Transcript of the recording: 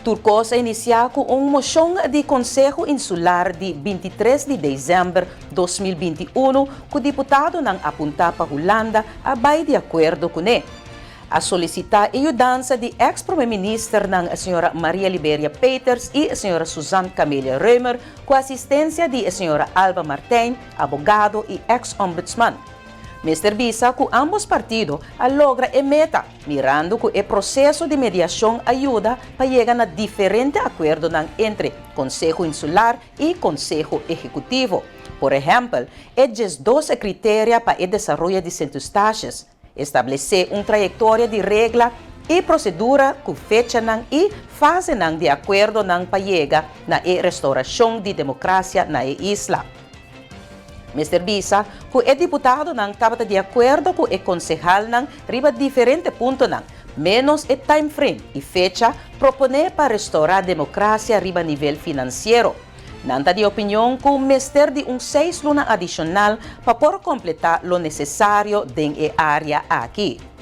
Tur kos a inisiá ku un moshon di Konseho Insular di 23 di desèmber 2021 ku diputadonan apuntá pa Hulanda a bai di akuerdo kuné. A solisitá e yudansa di eks promé ministernan señora Maria Liberia Peters i señora Suzanne Camelia Römer ku asistensia di señora Alba Martijn, abogado i eks ombudsman. Mester bisa ku ambos partido a logra e meta, mirando ku e proseso di mediashon a yuda pa yega na diferente akuerdonan entre Konseho Insular i Konseho Ehekutivo. Por ehèmpel, e 12 kriteria pa e desaroyo di Sint Eustatius, establesé un trayektoria di regla i prosedura ku fechanan i fasenan di akuerdonan pa yega na e restourashon di demokrasia na e isla. Mester bisa ku e diputadonan tabata di akuerdo ku e konsehalnan riba diferente puntonan, menos e timeframe i fecha proponé pa restourá demokrasia riba nivel finansiero. Nan ta di opinion ku mester di un 6 luna adishonal pa por kompletá lo nesesario den e área aki.